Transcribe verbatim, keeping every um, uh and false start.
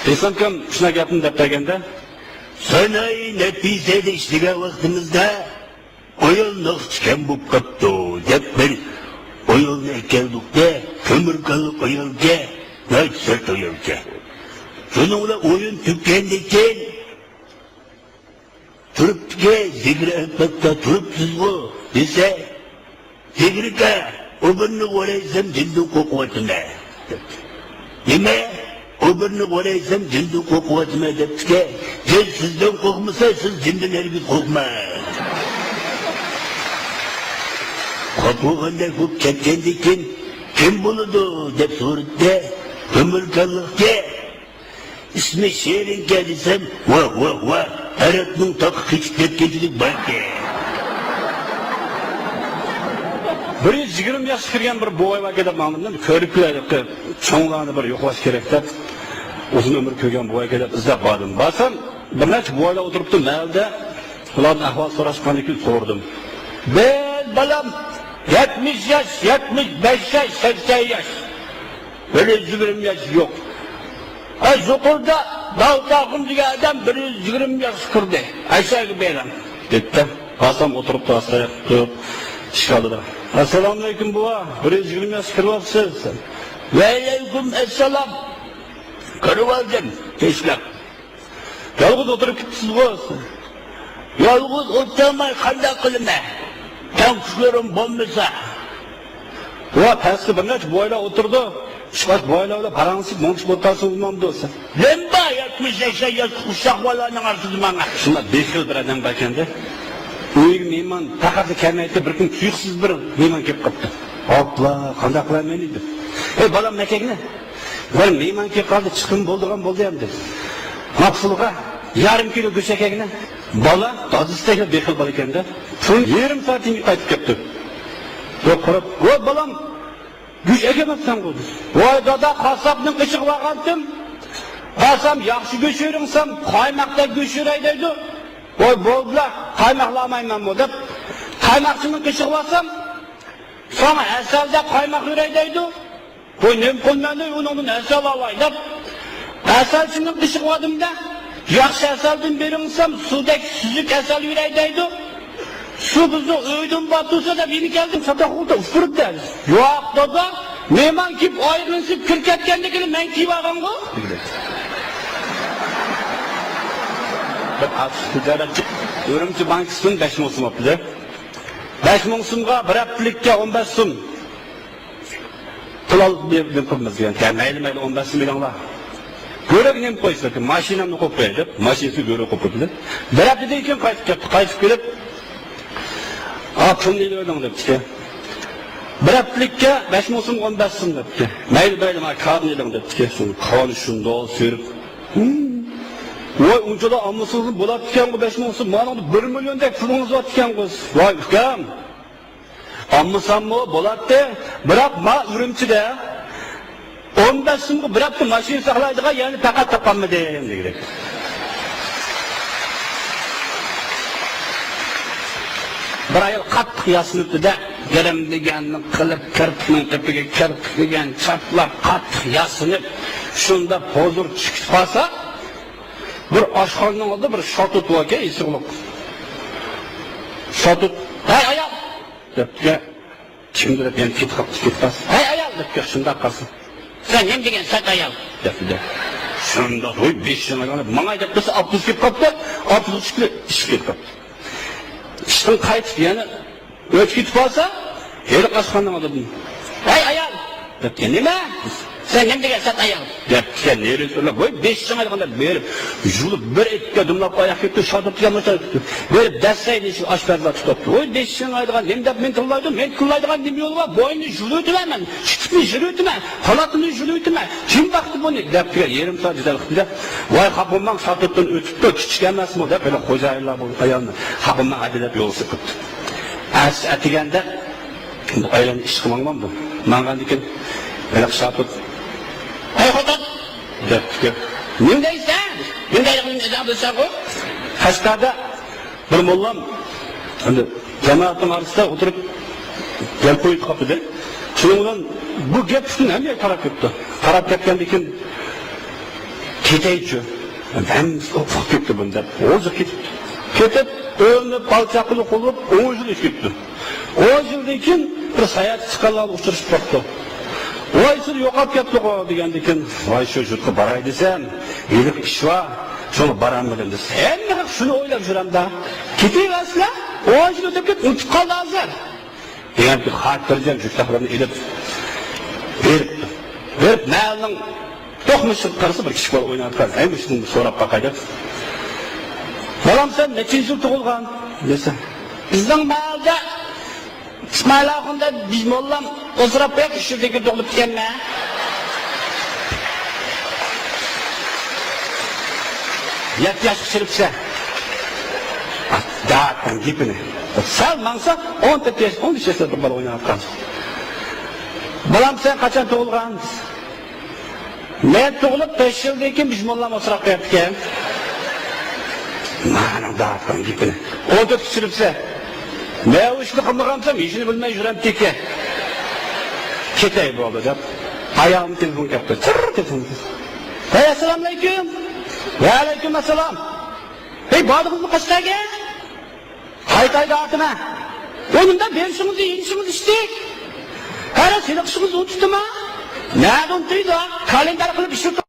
ئېسامكام شۇنداق گەپنى دەپ بەرگەندە، سانائىي نەپىسەدە ئىشلىگەن ۋاقتىمىزدا ئايال ناخشىچىكەن بولۇپ قاپتۇ دەپ بىر ئايالنى ئەكەلدۇق-دە، كۆمۈركانلىق ئايالكەن، ناھايىتى سەت ئايالكەن. شۇنىڭ بىلەن ئويۇن پۈتكەندىن كېيىن، تۇرۇپتىكى زىگرى ئەلپەتتە تۇرۇپسىزغۇ دېسە، زىگرىكە، ئۇ بىرنى ئورايسام جىندىن قورقۇۋاتىمەن. نېمە؟ ئۇ بىرنى ئورايسام جىندىن قورقۇۋاتىمەن دەپتىكەن. جىن سىزدىن قورقمىسا، سىز جىندىن ھەرگىز قورقماڭ. قاپۇغاندەك بولۇپ كەتكەندىن كېيىن، كىم بولىدۇ دەپ سورىدى-دە، كۆمۈركانلىقكەن. ئىسمى شېرىنكەن دېسەم، ۋاھ، ۋاھ، ۋاھ، ئەرەبنىڭ تاقى قېچىپ كەتكەنچىلىك باركەن. بىر يۈز يىگىرمە ياشقا كىرگەن بىر بوۋاي باركەن دەپ ماڭدىم، كۆرۈپ كېلەيلى، چوڭلارنى بىر يوقلاش كېرەك دەپ، ئۇزۇن ئۆمۈر كۆرگەن بوۋايكەن دەپ ئىزدەپ باردىم. بارسام، بىر نەچچە بوۋايلار ئولتۇرۇپتۇ مەھەلدە. ئۇلاردىن ئەھۋال سوراشقاندىن كېيىن سورىدىم. بىز بالام، يەتمىش ياش، يەتمىش بەش ياش، سەكسەن ياش. بىر يۈز يىگىرمە ياش يوق. ھە، يۇقىرىدا داۋۇت ئاخۇن دېگەن ئادەم بىر يۈز يىگىرمە ياشقا كىردى. ئەشەگە بېرىڭ، دېدى. بارسام ئولتۇرۇپتۇ، ئاستا ئاياقتا تۇرۇپ، ئىشىك ئالدىدا. ئەسسالامۇئەلەيكۇم بوۋا، بىر يۈز يىگىرمە ياشقا كىرىۋاپسىز. ۋەئەلەيكۇم ئەسسالام. كىرىۋالدىم، تىنچلىق. يالغۇز ئولتۇرۇپ كېتىپسىزغۇ؟ يالغۇز ئولتۇرماي قانداق قىلىمەن؟ تەڭ كۈچلىرىم بولمىسا. ۋا، پەستە بىر نەچچە بوۋايلار ئولتۇرىدۇ. ئىشقاش بوۋايلار بىلەن پاراڭلىشىپ مۇڭدىشىپ ئولتۇرسىڭىز بولمامدۇ دېسە. نېمە بار يەتمىش سەكسەن ياشلىق ئۇششاق بالىلارنىڭ ئارىسىدا ماڭا؟ شۇنداق بېخىل بىر ئادەم باركەندە. ئۆيىگە مېھمان پەقەتلا كەلمەيتتى، بىر كۈن تۇيۇقسىز بىر مېھمان كېلىپ قاپتۇ. ئاپلا، قانداق قىلىمەن دېدى. ئەي بالام، مەكەگنە. بىر مېھمان كېلىپ قالدى، چىققىن بولىدىغان بولدى ئەمدى. ماپسۇلغا يېرىم كىلو گۆش ئەكەگىنە. بالا دادىسىدەكلا بېخىل بالا ئىكەندە. پۇل يېرىم سائەتتىن كېيىن قايتىپ كەپتۇ. يوق، قاراپ، ۋاي بالام، گۆش ئەكەلمەپسەنغۇ دېدى. ۋاي دادا، قاسساپنىڭ قېشىغا بارغانتىم. بارسام ياخشى گۆش بېرىڭ دېسەم، قايماقتەك گۆش بېرەي دەيدۇ. ۋاي بولدىلا، قايماقلىمايمەنمۇ دەپ، قايماقچىنىڭ قېشىغا بارسام، ساڭا ھەسەلدەك قايماق بېرەي دەيدۇ. ۋاي نېمە قىلىمەن دەي، ئۇنىڭدىن ھەسەل ئالاي دەپ، ھەسەلچىنىڭ قېشىغا باردىم-دە، ياخشى ھەسەلدىن بېرىڭ دېسەم، سۇدەك سۈزۈك ھەسەل بېرەي دەيدۇ. سۇ بىزنىڭ ئۆيدىن بار تۇرسا دەپ يەنە كەلدىم، چاتاق ئولتۇرۇپ ئۇپرىدى. ياق دادا، مېھمان كېلىپ ئايىغىنى سىلىپ كىرىپ كەتكەندىن كېيىن مەن كىيىپ ئالغانغۇ. بىر ئاز تىجارەتچى ئۈرۈمچى بانكىسىدىن بەش مىڭ سوم ئاپتىدى. بەش مىڭ سومغا بىر ھەپتىلىككە ئون بەش سوم. پۇل ئال، بىر، بىر قىلمىز دېگەن. يا مەيلى، مەيلى، ئون بەش سوم بېرىڭلار. گۆرۈگە نېمە قويسا، ماشىنامنى قويۇپ قوياي دەپ، ماشىنىسىنى گۆرۈگە قويۇپ قويدى. بىر ھەپتىدىن كېيىن قايتىپ كەپتۇ. قايتىپ كېلىپ، ئا، پۇلنى ئېلىۋېلىڭ دەپتىكەن. بىر ھەپتىلىككە بەش مىڭ سوم، ئون بەش سوم دەپتىكەن. مەيلى، مەيلى، مانا كارتىنى ئېلىڭ دەپتىكەن. شۇ كارتنى شۇنداق سۈرۈپ، ۋاي، ئۇنچىلا ئالمىسىڭىز بولاتتىكەنغۇ بەش مىڭ سوم. مانىڭدا بىر مىليوندەك پۇلىڭىز بارتىكەنغۇ. ۋاي ئۇكام، ئالمىساممۇ بولاتتى، بىراق ما ئۈرۈمچىدە ئون بەش سومغا بىر ھەپتە ماشىنا ساقلايدىغان يەرنى پەقەت تاپالمىدىم دېگۈدەك. بىر ئايال قاتتىق ياسىنىپتۇ-دە، گىرىم دېگەننى قىلىپ، كىرپىكنىڭ تېپىگە كىرپىك دېگەن چاپلاپ، قاتتىق ياسىنىپ، شۇنداق ھۇزۇر چىقىپ قالسا، بىر ئاشخانىنىڭ ئالدىدا بىر شاتۇت باركەن، ئېسىقلىق. شاتۇت، ھەي ئايال! دەپتىكەن، كىمدۇر دەپ يەنە كېتىپ قاپتۇ، كېتىپ قالسا. ھەي ئايال! دەپتىكەن، شۇنداق قالسا. سەن نېمە دېگەن سەت ئايال؟ دەپتىكەن. شۇنداق، ۋوي، بېشىڭ ئايلانىپ ماڭاي دەپ تۇرسا، ئاپتوبۇس كېلىپ قاپتۇ، ئاپتوبۇس چىقىپ، ئىشىپ كېتىپ قاپتۇ. ئىشتىن قايتىپ يەنە ئۆتۈپ كېتىپ قالسا، ھېلىقى ئاشخانىنىڭ ئالدىدىن، ھەي ئايال! دەپتىكەن، نېمە؟ سەن نېمە دېگەن سەت ئايال؟ دەپتىكەن، نېرى سۆزلەپ، ۋوي، بېشىڭ ئايلانغان دەپ بېرىپ، يۇلۇپ بىر ئېتىككە دۇملاپ ئاياق كەپتۇ، شاتۇت دېگەن بولسا، بېرىپ دەسسەينى شۇ ئاشپەزلەر تۇتۇپتۇ. ۋوي، بېشىڭ ئايلانغان، نېمە دەپ مېنى تىللايدۇ؟ مېنى تىللايدىغان نېمە يولى بار؟ بوينىنى يۇلۇۋېتىمەن مەن، چىتىنى يۇلۇۋېتىمەن، خالاتىنى يۇلۇۋېتىمەن. كىم باقتى بۇنى؟ دەپتىكەن، يېرىم سائەت جېدەل قىپتۇ-دە. ۋاي، خاپا بولماڭ، شاتۇتتىن ئۆتۈپتۇ، كىچىك ئەمەسمۇ دەپ، ھېلى خوجايىنلار بۇ ئايالنى خاپا بولماڭ، ھەدىلەپ يول سېلىپتۇ. ئەتىسى ئەتىگەندە بۇ ئايالنى ئىشقا ماڭمامدۇ؟ ماڭغاندىن كېيىن ھېلىقى شاتۇت، ھەي خوتۇن! دەپتىكەن. نېمە دەيسەن؟ نېمە دەيدىغىنىمنى ئۆزۈڭ بىلىسەنغۇ؟ قەشقەردە بىر موللام ئەمدى جامائەتنىڭ ئارىسىدا ئولتۇرۇپ گەپ قويۇپ قاپتۇ. شۇنىڭ بىلەن بۇ گەپ پۈتۈن ھەممە يەرگە تاراپ كەپتۇ. تاراپ كەتكەندىن كېيىن كېتەيچۇ. ھەممىسى ئۇخلاپ كەتتى بۇنى دەپ، غۇژژا كېتىپتۇ. كېتىپ، ئۆيلىنىپ، بالا-چاقىلىق بولۇپ، ئون يىل ئۆتۈپ كېتىپتۇ. ئون يىلدىن كېيىن بىر ساياھەتكە چىققانلارغا ئۇچرىشىپ قاپتۇ. ۋاي، سىز يوقاپ كەتتىغۇ دېگەندىن كېيىن، ۋاي، شۇ يۇرتقا باراي دېسەم، ھېلىقى ئىش بار، شۇڭا بارالمىدىم دېسە، ھەممە خەق شۇنى ئويلاپ يۈرەمدە. كېتىۋەرسىلە، ئون يىل ئۆتۈپ كېتىپ، ئۇنتۇپ قالدى ھازىر. دېگەنكى خاتىرجەم جۈپلەرنى ئېلىپ بېرىپتۇ. بېرىپ مەھەللىنىڭ توقمىشىغا قارىسا، بىر كىچىك بالا ئويناۋاتقان. ھەي، مۇشۇنى سوراپ باقاي دەپ. بالام، سەن نەچچىنچى يىل تۇغۇلغان؟ دېسە، بىزنىڭ مەھەللىدە ئىسمائىل ئاخۇن دەپ بىر موللام ئولتۇراپ قويۇپ، ئۈچ يىلدىن كېيىن تۇغۇلۇپتىكەنمەن. يەتتە ياشقا چىرىپسە. داتنىڭ گېپىنى. سەل ماڭسا، ئون تۆت ياش، ئون ئۈچ ياشلاردا بالا ئويناۋاتقان. بالام، سەن قاچان تۇغۇلغان؟ مەن تۇغۇلۇپ بەش يىلدىن كېيىن بىز موللام ئولتۇراپ قويۇپتىكەن. مانا داتنىڭ گېپىنى. ئون تۆتكە چىرىپسە. مەن ئۇ ئىشنى قىلمىغانسام، ھېچنى بىلمەي يۈرەمتىكەن. كېتەي بولدى دەپ، ئايالىنىڭ تېلېفونى كەپتۇ. چىر تېلېفون. ھەي، ئەسسالامۇئەلەيكۇم. ۋەئەلەيكۇم ئەسسالام. ھەي، باردىڭىزمۇ قەشقەرگە؟ قايتاي داتىمەن. ئۇنىڭدا بېرىشىڭىزنى، يېنىشىڭىز ئىشتىك. ھەرە سېلىقىشىڭىزنى ئۇنتۇپتىما؟ نەدە ئۇنتۇيدۇ؟ كالېندار قىلىپ ئىشلىتىپ